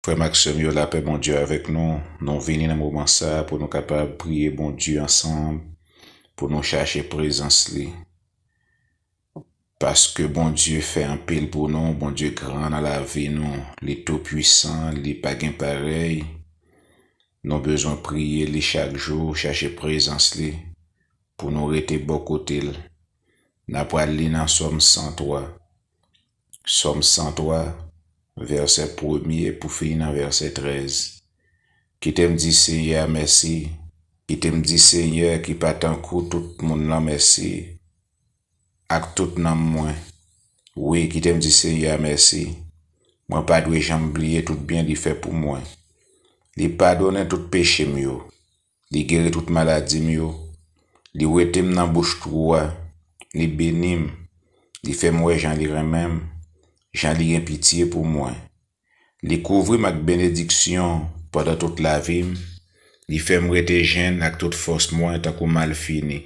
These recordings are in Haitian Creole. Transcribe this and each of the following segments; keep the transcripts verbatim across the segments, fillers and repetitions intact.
Frè m ak sè m yo, lapè Bondye avèk nou. Nou vini nan moman sa a pou nou kapab priye Bondye ansanm, pou nou chache prezans li. Paske Bondye fè anpil pou nou, Bondye gran nan lavi nou, li tou pwisan, li pa gen parèy. Nou bezwen priye li chak jou, chache prezans li, pou nou rete bò kote l. N a pral li nan Sòm san twa. Sòm san twa, vèsè premye pou fini nan vèsè trèz. Kite m di Senyè a mèsi. Kite m di Senyè ki pa tankou tout moun lan mèsi, ak tout nanm mwen. Wi, kite m di Senyè a mèsi. Mwen pa dwe janm bliye tout byen li fè pou mwen. Li padonnen tout peche m yo. Li geri tout maladi m yo. Li wete m nan bouch twou a. Li beni m. Li fè m wè jan li renmen m, jan li gen pitye pou mwen. Li kouvri m ak benediksyon pandan tout lavi m. Li fè m rete jenn ak tout fòs mwen tankou malfini.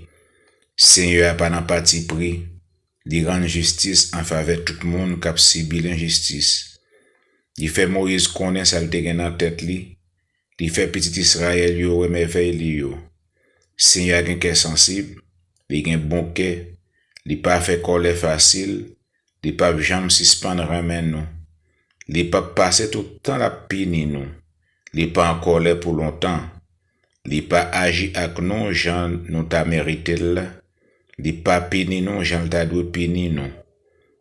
Senyè a pa nan patipri. Li rann jistis an favè tout moun k ap sibi lenjistis. Li fè Moyiz konnen sa l te gen nan tèt li. Li fè pitit Izrayèl yo wè mèvèy li yo. Senyè a gen kè sansib, li gen bon kè, li pa fè kòlè fasil, li p ap janm sispann renmen nou. Li p ap pase tout tan l ap pini nou. Li pa an kòlè pou lontan. Li pa aji ak nou jan nou ta merite l la. Li pa pini nou jan l ta dwe pini nou.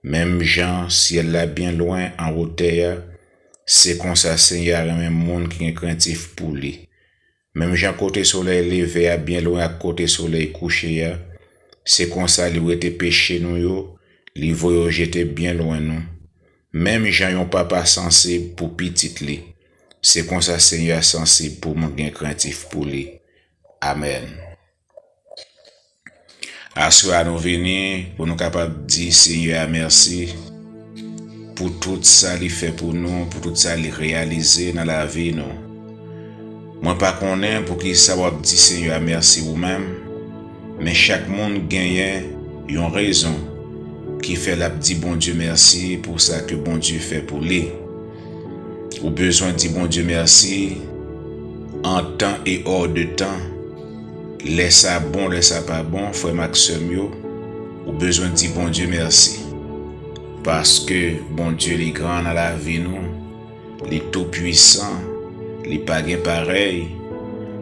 Menm jan syèl la byen lwen an wotè a, se konsa Senyè a renmen moun ki gen krentif pou li. Menm jan kote solèy leve a byen lwen ak kote solèy kouche a, se konsa li wete peche nou yo, li voye yo jete byen lwen nou. Menm jan yon papa sansib pou pitit li, se konsa Senyè a sansib pou moun gen krentif pou li. Amèn. Aswè a nou vini pou nou kapab di Senyè a mèsi pou tout sa li fè pou nou, pou tout sa li reyalize nan lavi nou. Mwen pa konnen poukisa w ap di Senyè a mèsi ou menm, men chak moun genyen yon rezon ki fè l ap di Bondye mèsi pou sa ke Bondye fè pou li. Ou bezwen di Bondye mèsi an tan e hors de temps. Lè sa bon, lè sa pa bon, frè m ak sè m yo, ou bezwen di Bondye mèsi. Paske Bondye li gran nan lavi nou, li tou pwisan, li pa gen parèy.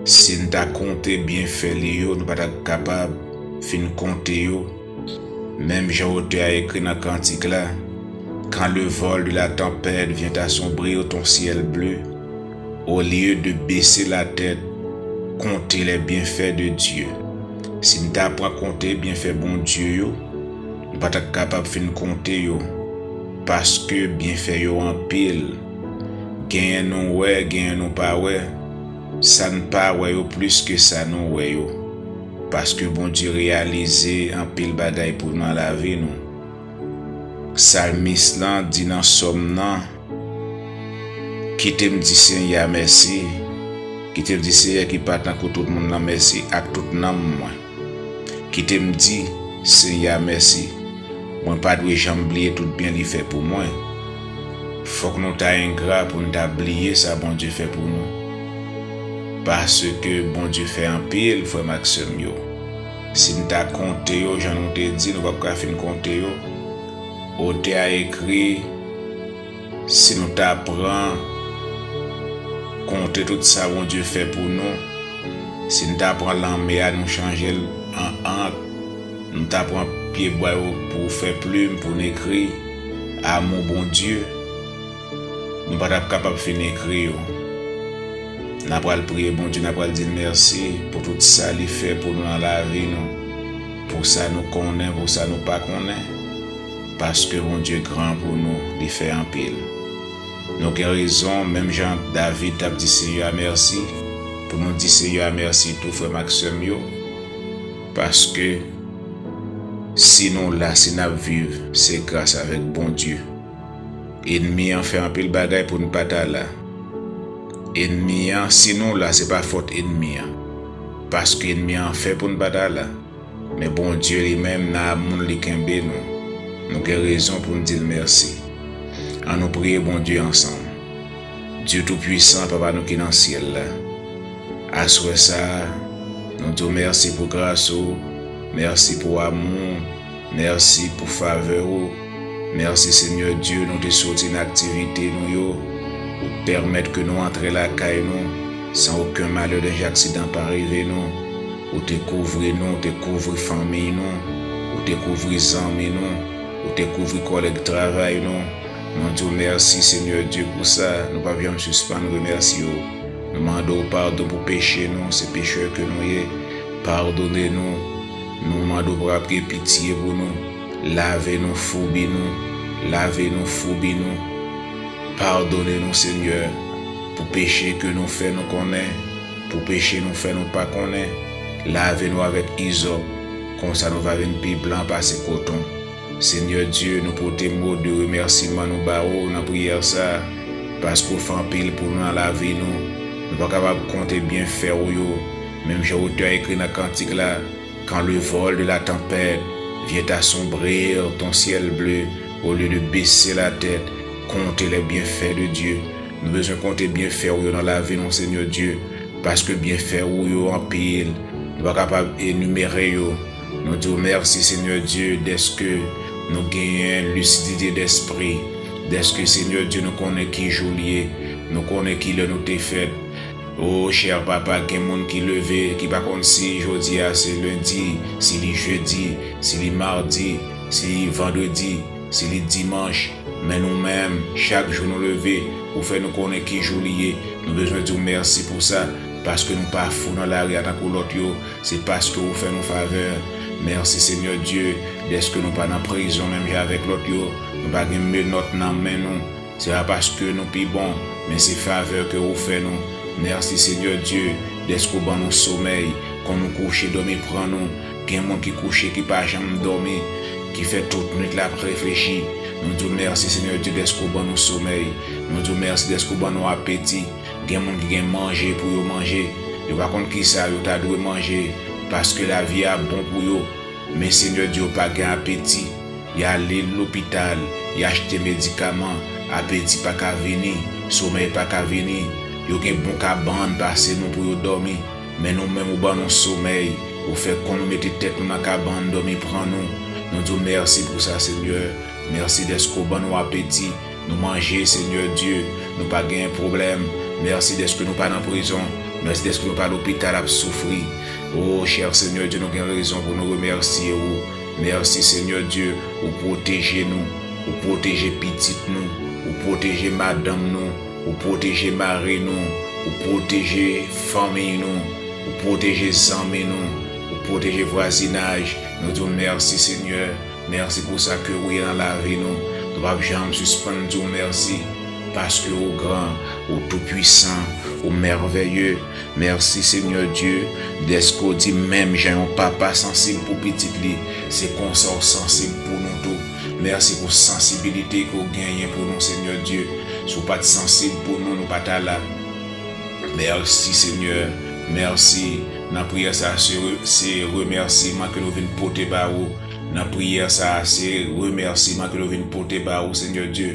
Si n ta konte byenfè li yo, nou pa t ap kapab fin konte yo. Menm jan otè a ekri nan kantik la, quand le vol de la tempête vient assombrir ton ciel bleu, au lieu de baisser la tête, comptez les bienfaits de Dieu. Si n ta pran konte byenfè Bondye yo, nou pa t ap kapab fin konte yo, paske byenfè yo anpil. Genyen nou wè, genyen nou pa wè, sa n pa wè yo plis ke sa nou wè yo. Paske Bondye reyalize anpil bagay pou nou nan lavi nou. Salmis lan di nan sòm nan, kite m di Senyè a mèsi, kite m di Senyè ki pa tankou tout moun lan mèsi ak tout nanm mwen. Kite m di Senyè a mèsi. Mwen pa dwe janm bliye tout byen li fè pou mwen. Fòk nou ta engra pou n ta bliye sa Bondye fè pou nou. Paske Bondye fè anpil, frè m ak sè m yo. Si n ta konte yo, jan nou te di, nou p ap ka fin konte yo. Otè a ekri, si nou ta pran konte tout sa Bondye fè pou nou, si n ta pran lanmè a, nou chanje l an ank, nou ta pran pyebwa yo pou fè plim, pou n ekri amou Bondye, nou pa t ap kapab fin ekri yo. N a pral priye Bondye, n a pral di l mèsi pou tout sa li fè pou nou nan lavi nou, pou sa nou konnen, pou sa nou pa konnen, paske Bondye gran pou nou, li fè anpil. Nou gen rezon, menm jan David t ap di Senyè a mèsi, pou nou di Senyè a mèsi tou, frè m ak sè m yo, paske si nou la, si n ap viv, se gras avèk Bondye. Ènmi an fè anpil bagay pou n pa ta la. Ènmi an, si nou la, se pa fòt ènmi an. Paske ènmi an fè pou n pa ta la. Men Bondye li menm, nan amou l, li kenbe nou. Nou gen rezon pou n di l mèsi. An nou priye Bondye ansanm. Dye Toupwisan, Papa nou ki nan syèl la, aswè sa a, nou di w mèsi pou gras ou, mèsi pou amou w, mèsi pou favè ou. Mèsi, Senyè Dye, nou te soti nan aktivite nou yo, ou pèmèt ke nou antre lakay nou san okenn malè, danje, aksidan pa rive nou. Ou te kouvri nou, ou te kouvri fanmi nou, ou te kouvri zanmi nou, ou te kouvri kòlèg travay nou. Nou di w mèsi, Senyè Dye, pou sa. Nou p ap janm sispann remèsye w. Nou mande w padon pou peche nou, se pechè ke nou ye. Padone nou. Nou mande w pou w ap gen pitye pou nou. Lave nou, foubi nou. Lave nou, foubi nou. Padone nou, Senyè, pou peche ke nou fè nou konnen, pou peche nou fè nou pa konnen. Lave nou avèk izòp, konsa nou va vin pi blan pase koton. Senyè Dye, nou pote mo de remèsiman nou ba ou nan priyè sa a, paske w fè anpil pou nou nan lavi nou. Nou pa kapab konte byenfè w yo, menm jan otè a ekri nan kantik la, quand le vol de la tempête vient assombrir ton ciel bleu, au lieu de baisser la tête, compte les bienfaits de Dieu. Nou bezwen konte byenfè w yo nan lavi nou, Senyè Dye, paske byenfè w yo anpil, nou pa kapab enimere yo. Nou di w mèsi, Senyè Dye, dèske nou genyen lisidite dèspri, dèske, Senyè Dye, nou konnen ki jou l ye, nou konnen ki lè nou te fèt. O, chè Papa, gen moun ki leve, ki pa konn si jodi a se lendi, si li jedi, si li madi, si li vandredi, si li dimanch. Men nou menm, chak jou nou leve, ou fè nou konnen ki jou li ye. Nou bezwen di w mèsi pou sa, paske nou pa fou nan lari a tankou lòt yo. Se paske ou fè nou favè. Mèsi, Senyè Dye, dèske nou pa nan prizon menm jan avèk lòt yo. Nou pa gen menòt nan men nou. Se pa paske nou pi bon, men se favè ke ou fè nou. Mèsi, Senyè Dye, dèske w ban nou somèy. Kon nou kouche, dòmi pran nou. Gen moun ki kouche, ki pa janm dòmi, ki fè tout nwit la ap reflechi. Nou di w mèsi, Senyè Dye, dèske w ban nou somèy. Nou di w mèsi dèske w ban nou apeti. Gen moun ki gen manje pou yo manje. Yo pa konn kisa yo ta dwe manje, paske lavi a bon pou yo. Men Senyè Dye, yo pa gen apeti. Y ale lopital, y achte medikaman, apeti pa ka vini, somèy pa ka vini. Yo gen bon kabann pase nou pou yo dòmi. Men nou menm, ou ban nou somèy. Ou fè kon nou mete tèt nou nan kabann, dòmi pran nou. Nou di w mèsi pou sa, Senyè. Mèsi dèske w ban nou apeti. Nou manje, Senyè Dye. Nou pa genyen pwoblèm. Mèsi dèske nou pa nan prizon. Mèsi dèske nou pa lopital ap soufri. O, chè Senyè Dye, nou gen rezon pou nou remèsye ou. Mèsi, Senyè Dye, ou pwoteje nou. Ou pwoteje pitit nou. Ou pwoteje madanm nou. Ou pwoteje mari nou. Ou pwoteje fanmi nou. Ou pwoteje zanmi nou. Ou pwoteje vwazinaj. Nou di w mèsi, Senyè. Mèsi pou sa ke ou ye nan lavi nou. Nou p ap janm sispann di w mèsi, paske ou gran, ou toupwisan, ou mèvèye. Mèsi, Senyè Dye, dèske w di menm jan yon papa sansib pou pitit li, se konsa w sansib pou nou tou. Mèsi pou sansibilite ke w genyen pou nou, Senyè Dye. Si w pa t sansib pou nou, nou pa ta la. Mèsi, Senyè. Mèsi. Nan priyè sa, se re-, se remèsiman ke nou vin pote ba ou. Nan priyè sa, se remèsiman ke nou vin pote ba ou, Senyè Dye.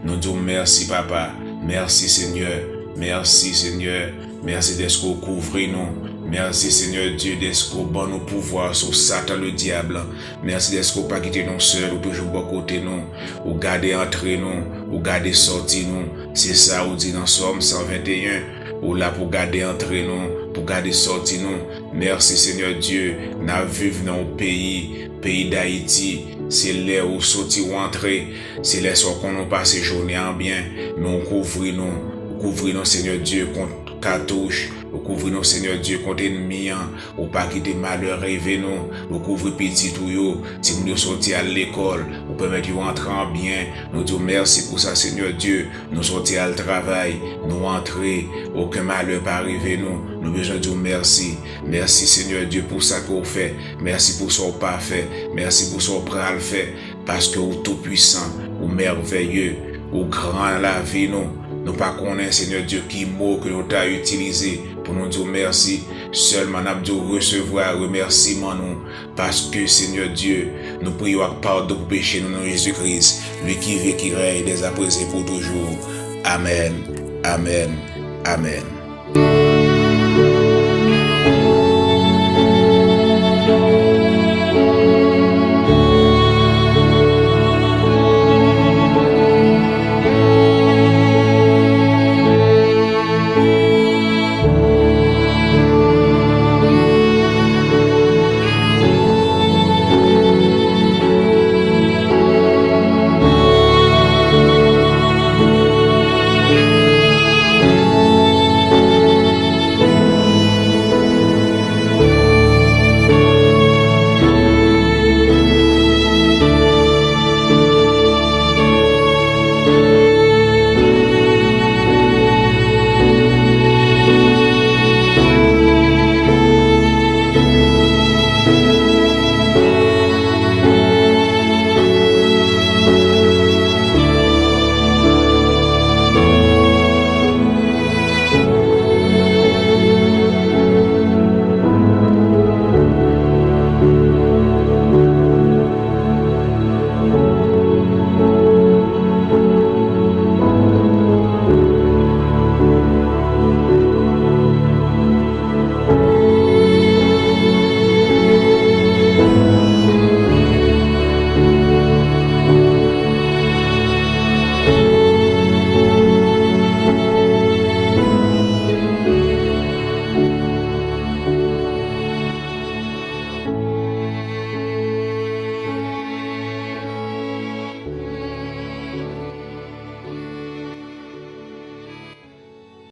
Nou di w mèsi, Papa. Mèsi, Senyè. Mèsi, Senyè. Mèsi dèske w kouvri nou. Mèsi, Senyè Dye, dèske w ban nou pouvwa sou Satan, le dyab. Mèsi dèske w pa kite nou sèl, ou toujou bò kote nou. Ou gade antre nou, ou gade sòti nou. Se sa ou di nan Sòm san venteyen. Ou la pou gade antre nou, pou gade sòti nou. Mèsi, Senyè Dye, n ap viv nan yon peyi, peyi Dayiti. Se lè ou soti, ou antre. Se lè sa w konnen w pase jounen an byen. Men ou kouvri nou. Ou kouvri nou, Senyè Dye, kont katouch. Ou kouvri nou, Senyè Dye, kont ènmi an. Ou pa kite malè rive nou. Ou kouvri pitit ou yo. Timoun yo soti al lekòl. Ou pèmèt yo antre an byen. Nou di w mèsi pou sa, Senyè Dye. Nou soti al travay. Nou antre. Okenn malè pa rive nou. Nou bezwen di w mèsi. Mèsi, Senyè Dye, pou sa ke w fè. Mèsi pou sa w pa fè. Mèsi pou sa w pral fè. Paske ou toupwisan, ou mèvèye, ou gran nan lavi nou. Nou pa konnen, Senyè Dye, ki mo ke nou ta itilize pou nou di w mèsi. Sèlman n ap di w resevwa remèsiman nou. Paske, Senyè Dye, nou priye w ak padon pou peche nou nan Jezi Kris, lui qui vit, qui règne dès à présent et pour toujours. Amèn. Amèn. Amèn.